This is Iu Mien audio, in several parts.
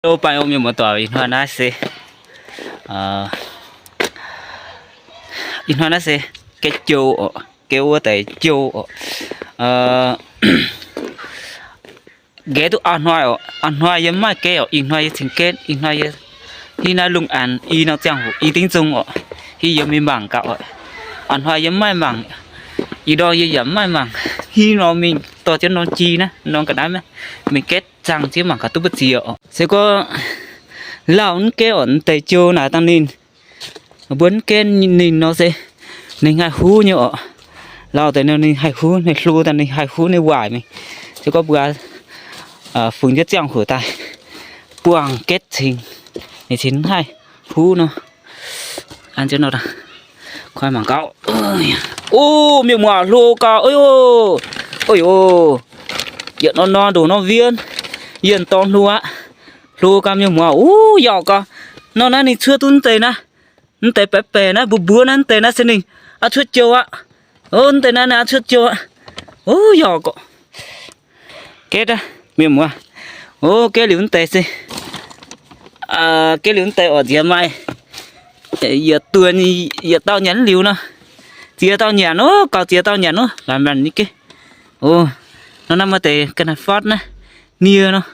Hello, baengh orn mienh muoz-doic, ih hnoi naaiv se, ih hnoi naaiv se gaeqv jou oc, gaeqv wuov deix jou oc. Nqaeqv duqv a'hnoi oc, a'hnoi yie mv maaih gaeqv oc, ih hnoi yie cingx gaeqv, ih hnoi yie hiuv naaiv lungh aanx i norm ziangh hoc i dingv zong oc, hiuv yie mingh mangc gaax oc. A'hnoi yie mv maaih mangc, ih ndorm yie yaac mv maaih mangc, hiuv nor mingh dorh jienv norm ji naaiv, norm ga'naaiv mingh gaeqv zangh jienv mangc gaax duqv mbu'ziex oc. Se gorngv lauh mv gaeqv oc, mv deix jou naaic dangh ninh, mbuo mv gaeqv ninh nor se ninh haih huv nyei oc. Lauh deix nor ninh haih huv, ninh hlo daaih ninh haih huv ninh waaic mingh. Se gorngv mbuo fungx jienv ziangh hoc daaih buangh gaeqv cingx, ninh cingx mv haih huv nor. An jienv nor, koi mangc gaax. O, mienh muoz, hlo gau. Oix, oix, yietc norm norm ndoqc norm wiev, yienh dorngx hlo aqv. Hlo gau mienh muoz. O, yauc gau. Nor naaiv ninh cuotv duqv mv deix naaiv, mv deix baeqc baeqc naaiv, mbuo mbuov naaiv, mv deix naaiv se ninh aqv cuotv jou aqv. O, mv deix naaiv ninh aqv cuotv jou aqv. O, yauc gau. Gaeqv aqv, mienh muoz. O, gaeqv liuz mv deix se, gaeqv liuz mv deix oc, nziex maaih yietc duonh, yietc dauh nyanc liuz nor, ziex dauh nyanc oc, gauh ziex dauh nyanc oc, laanh maanc nyei gaeqv. O, nor naaiv maaih deix ga'naaiv fatv naaiv, nie nor,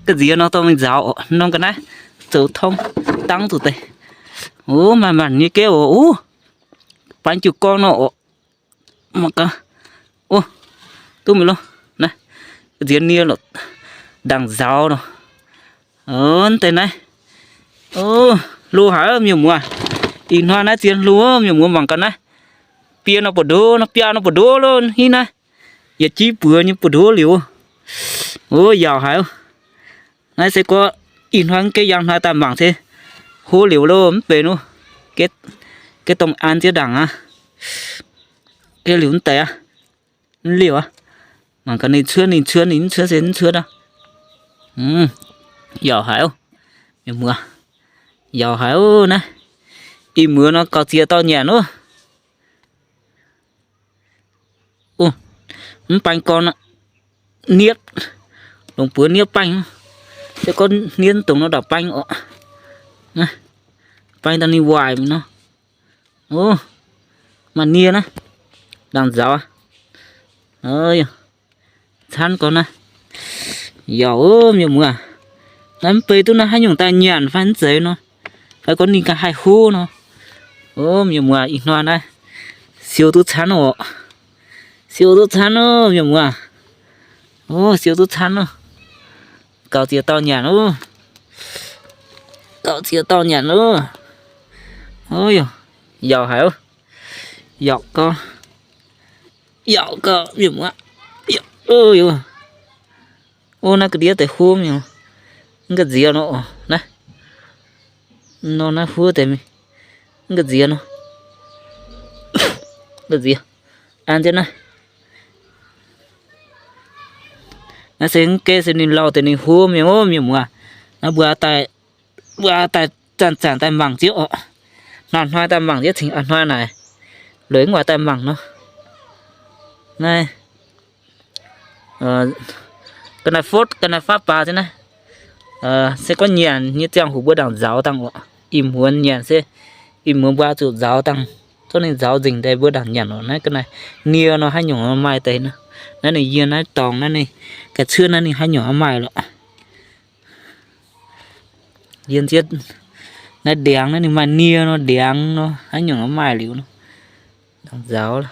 ga'nziex nor dorh mingh nzaaux oc, norm ga'naaiv zoux torngv dangv zuqc deix. O, maaih maanc nyei gaeqv oc. O, baeng jiu gorn nor oc. Mangc gaax. O, duqv mingh loh. Naaiv, ga'nziex nie lorqc, ndaangc nzaaux nor. Mv deix naaiv, o, hlo haic mienh muoz. Ih hnoi naaiv zien hlo mienh muoz, mangc gaax naaiv. Biaa nor buoz-ndoqv, nor biaa nor buoz-ndoqv loh, hiuv naaiv. Yietc jiv buoz nyei buoz-ndoqv liuz. O, yauc haic. Naaiv se gorngv ih hnoi gaeqv yangh hnoi daaih mangc se hlo liuz loh, mv benx wuov, gaeqv dongh an jienv ndaangc aqv. Gaeqv liuz mv deix aqv. Mv liuz aqv. Mangc gaax ninh cuotv, ninh cuotv, ninh mv cuotv se mv cuotv aqv. Yauc haic oc. Mienh muoz, yauc haic oc naaiv. Ih muoz nor gauh ziex dauh nyanc oc. O, mv baeng gorn aqv. Niepv, longc buoz niepv baengh. Se gorngv niepv dongh nor ndauc baeng oc. Baeng daaih ninh waaic mingh nor. O, maaih nie naaiv, ndaangc nzaaux. Canv gorn naaiv. Yauc oc mienh muoz, naaiv mv bei duqv naaiv haaix nyungc daaih nyanc fai mv zeiz nor, fai gorngv ninh ganh haih huv nor. O mienh muoz, ih hnoi naaiv siou duqv canv oc. Siou duqv canv oc mienh muoz. O, siou duqv canv oc. Gauh ziex dauh nyanc oc. Gauh ziex dauh nyanc oc. O, yauc haic oc. Yauc gau. Yauc gau mienh muoz. O, naaiv ga'ndiev deix huv mienh, mv ga'nziex nor oc. Naaiv, nor naaiv huv deix mingh, mv ga'nziex nor, ga'nziex. An jienv naaiv. Naaiv se mv gaeqv se ninh lauh deix ninh huv mienh oc mienh muoz. Naaiv mbuo daaih, mbuo daaih zanc-zanc daaih mangc jienv oc. Hnoi-hnoi daaih mangc jienv cingx a'hnoi naaic, leiz mv oix daaih mangc nor. Naaiv ga'naaiv fotv, ga'naaiv fatv baax jienv naaiv. Se gorngv nyanc nyei ziangh hoc mbuo ndaangc nzaaux dangh oc. Ih muonz nyanc se, ih muonz mbuo zuqc nzaaux dangh. Zorqv ninh nzaaux nzengc deix mbuo ndaangc nyanc oc. Naaiv ga'naaiv nie nor haaix nyungc maaih deix nor. Naaiv ninh yie naaiv dorngx naaiv ninh ga'cuotv naaiv ninh haaix nyungc maaih lorqc. Yie zieqv naaiv ndiangx naaiv ninh maaih nie nor, ndiangx nor haaix nyungc maaih liuz nor. Ndaangc nzaaux.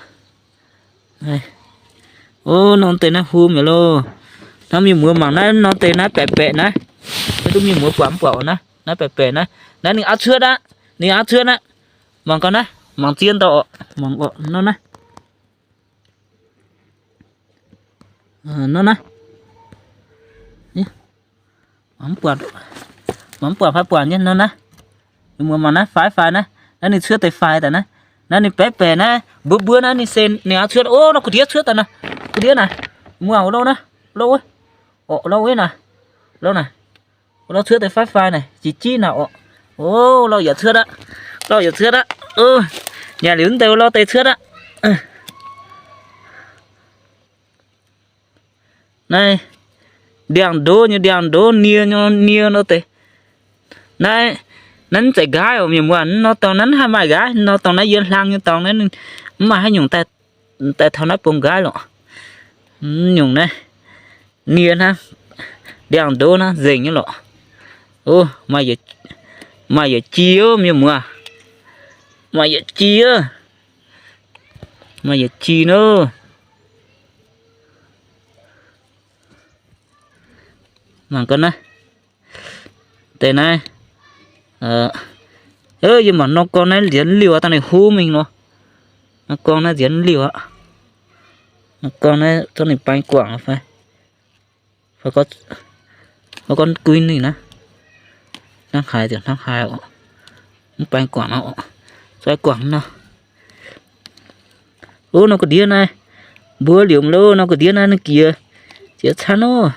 O, norm deix naaiv hum mi'aqv loh. Naaiv mienh muoz mangc naaiv norm deix naaiv baeqc baeqc naaiv. Maiv duqv mienh muoz buatc mv buatc oc naaiv. Naaiv baeqc baeqc naaiv. Naaiv ninh auv cuotv aqv. Ninh auv cuotv aqv. Mangc gaax naaiv, mangc zien dauh oc. Mangc oc, nor naaiv. Nor naaiv. Mv buatc, mv buatc fai buatc nyei nor naaiv. Mienh muoz mangc naaiv faix faix naaiv. Naaiv ninh cuotv deix faix daaih naaiv. Naaiv ninh baeqv baeqc naaiv, mbuov mbuov naaiv ninh se ninh auv cuotv. O, nor ga'ndiev cuotv daaih naaiv. Ga'ndiev naaiv. Muoz, o, lauh naaiv. Lauh wuov. Orqc, lauh wuov naaiv. Lauh naaiv. Lauh cuotv deix faix faix naaic, jiez jiv naaic orqc. O, lauh yaac cuotv aqv. Lauh yaac cuotv aqv. O, nyanc liuz mv deix lauh deix cuotv aqv. Naaiv, Ndiangx-ndoqv nyei ndiangx-ndoqv, nie nyei nie nor deix. Naaiv, naaiv mv zeiz nqaaiv oc mienh muoz. Nor dorngx naaiv mv haih maaih nqaaiv. Nor dorngx naaiv yiem hlang nyei dorngx naaiv, mv maaih haaix nyungc daaih taux naaiv bung nqaaiv lorqc. Nyungc naaiv, nie hnangv, ndiangx-ndoqv hnangv, nzengc nyei lorqc. O, maaih yietc jih oc mienh muoz. Maaih yietc jih oc. Maaih yietc jih nor. Mangc gaax naaiv. Deix naaiv, yie mangc nor gorngv naaiv nziex liuh dangh ninh huv mingh nor. Nor gorngv naaiv nziex liuh aqv. Nor gorngv naaiv zorqv ninh baeng guangc fai, fai gorngv guin ninh naaiv. Hnangv haaix ziouc hnangv haaix oc. Mv baeng guangc nor oc. Zoi guangc nor. O, nor ga'ndiev naaiv, mbuo liuc mv lo, nor ga'ndiev naaiv ninh jiex, jiex camv oc.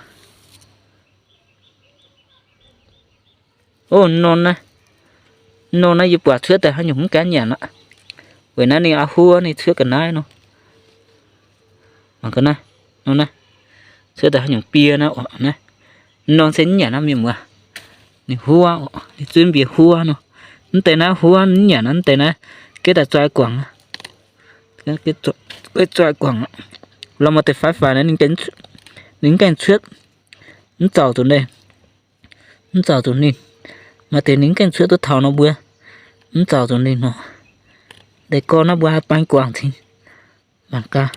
O, nor naaiv, nor naaiv yie buatc cuotv daaih haaix nyungc mv gaengh nyanc aqv. Weic naaiv ninh aqv huov ninh cuotv ga'naaiv nor. Mangc gaax naaiv, nor naaiv, cuotv daaih haaix nyungc biei naaiv oc naaiv. Nor se mv nyanc naaiv mienh muoz. Ninh huov oc, ninh zuov mbiec huov nor. Mv deix naaiv huov mv nyanc naaiv, mv deix naaiv geh daaih zoi guangc. Zoi guangc. Lorz maaih deix faix faix naaiv ninh mv gaengh cuotv, mv zauc zuqc ninh, mv zauc zuqc ninh. Maaih deix ninh mv gaengh cuotv duqv taux nor mbuo mv zauc zuqc ninh nor. Deix gorn naaiv mbuo haih baeng guangc cingx. Mangc gaax,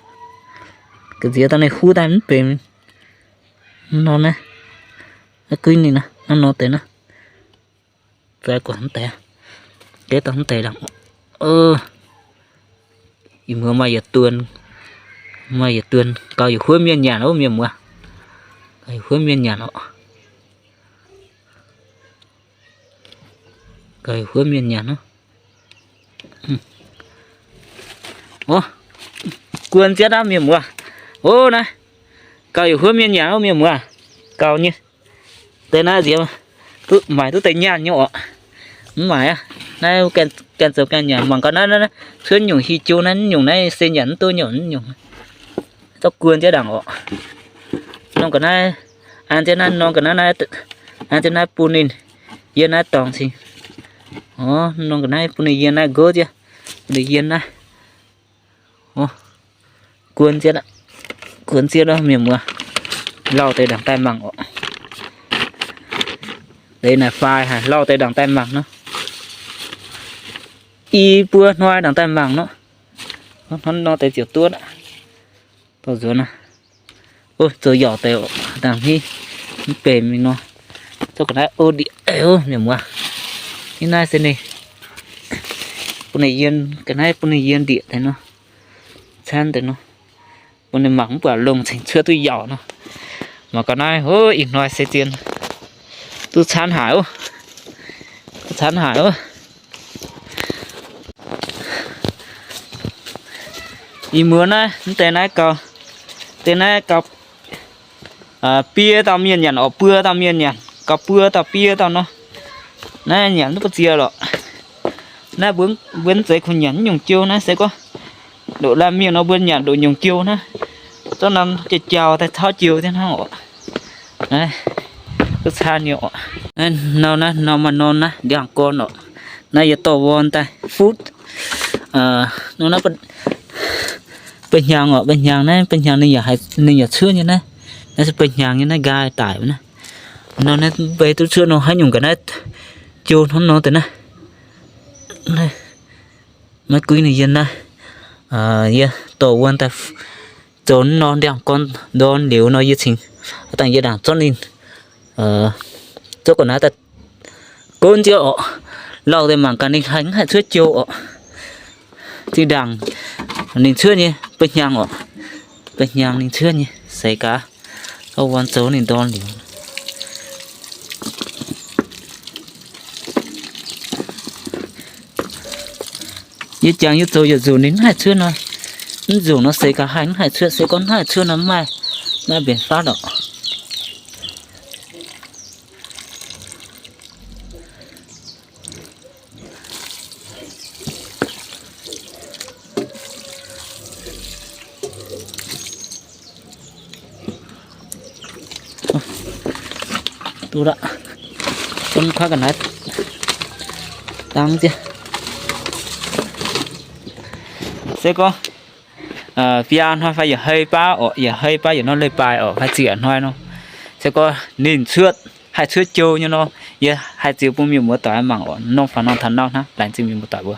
ga'nziex dangh ninh huv daaih mv benx nor naaiv. Naaiv guin ninh naaiv, naaiv nor deix naaiv. Zoi guangc mv deix, deix dangh mv deix dangh. Ih muoz maaih yietc duon, maaih yietc duon gauh yietc huov mienh nyanc ov mienh muoz. Gauh yietc huov mienh nyanc oc. Gauh yietc huov mienh nyanc ov. Guon zietv aqv mienh muoz. O, naaiv gauh yietc huov mienh nyanc ov mienh muoz. Gauh nyei. Deix naaiv nziex duqv maaic duqv deix nyaanh nyei oc. Mv maaic aqv. Naaiv gaengh zoux gaengh nyanc. Mangc gaax naaiv, cuotv nyungc hi jiu naaiv, nyungc naaiv se nyanc mv duqv nyungc, nyungc. Zorqv guon jienv ndaangc oc. Norm ga'naaiv, an jienv naaiv, norm ga'naaiv naaiv, an jienv naaiv bun ninh yiem naaiv dorngx cingx. Norm ga'naaiv bun ninh yiem naaiv nqouv jienv, bun ninh yiem naaiv. Guon jienv, guon jienv mienh muoz, lauh deix ndaangc daaih mangc oc. Deix naaic faix haic, lauh deix ndaangc daaih mangc nor. I buo hnoi ndaangc daaih mangc nor. Hnoi nor deix ziouc duqv aqv. Dorh nzuonx aqv. Zoux yaauc deix ndaangc hmz, mv benx mingh nor. Zorqv ga'naaiv o ndieqc mienh muoz. Hnangv naaiv se ninh bun ninh yiem, ga'naaiv bun ninh yiem ndieqc deix nor. Camv deix nor. Bun ninh mangc mv buatc longh cingx cuotv duqv yaauc nor. Mangc ga'naaiv, ih hnoi se zien duqv camv haic oc. Duqv camv haic oc. Ih muoz naaiv, mv deix naaiv gauh, deix naaiv gauh biei dauh mienh nyanc oc, buo dauh mienh nyanc, gauh buo dauh biei dauh nor. Naaiv nyanc duqv buo ziex lorqc. Naaiv mbuo mv zeiz kungx nyanc naaiv nyungc jiu naaiv se gorngv ndoqc laanh mienh nor mbuo nyanc ndoqc nyungc jiu naaiv, zorqv norm jauv-jauv daaih tauv jiu jienv hnangv oc. Naaiv duqv camv nyei oc. Naaiv norm, naaiv norm maaih norm naaiv ndiangx-gorn oc. Naaiv yie dorh wuom daaih futv. Norm naaiv ba'hnyangx oc, ba'hnyangx naaiv, ba'hnyangx ninh yaac cuotv nyei naaiv. Naaiv se ba'hnyangx nyei naaiv nqaai daic naaiv. Nor naaiv mbeix duqv cuotv nor haaix nyungc ga'naaiv jiu hnangv nor deix naaiv. Maiv guiv ninh yiem naaiv, yie dorh wuom daaih zoux nor ndiangx-gorn ndorn liuz nor yie cingx dangh yie ndaangc zorqv ninh, zorqv ga'naaiv daaih gonv jienv oc. Lauh deix mangc gaax ninh haih mv haih cuotv jiu oc. Zinh ndaangc ninh cuotv nyei ba'hnyangx oc. Ba'hnyangx ninh cuotv nyei seix gaax. Zorqv wuom zoux ninh ndorn liuz. Yie jangx yie zoux yietc nzunc ninh mv haih cuotv nor, mv nzunc nor seix gaax haih mv haih cuotv, se gorngv mv haih cuotv nor mv maaih, mv maaih mbenc faatv oc. Duqv aqv. Zunv kuaaiv ga'naaiv dangv zieqv. Se gorngv biaa hnoi fai yietc hei baav oc, yietc hei baav yietc norm leiz-baaix oc, fai ziepc hnoi nor. Se gorngv ninh cuotv, haih cuotv jou nyei nor, yie haih ziux bun mienh muoz-doic mangc oc. Norm faaux norm taux nor hnangv, laengz zingh mienh muoz-doic mbuo.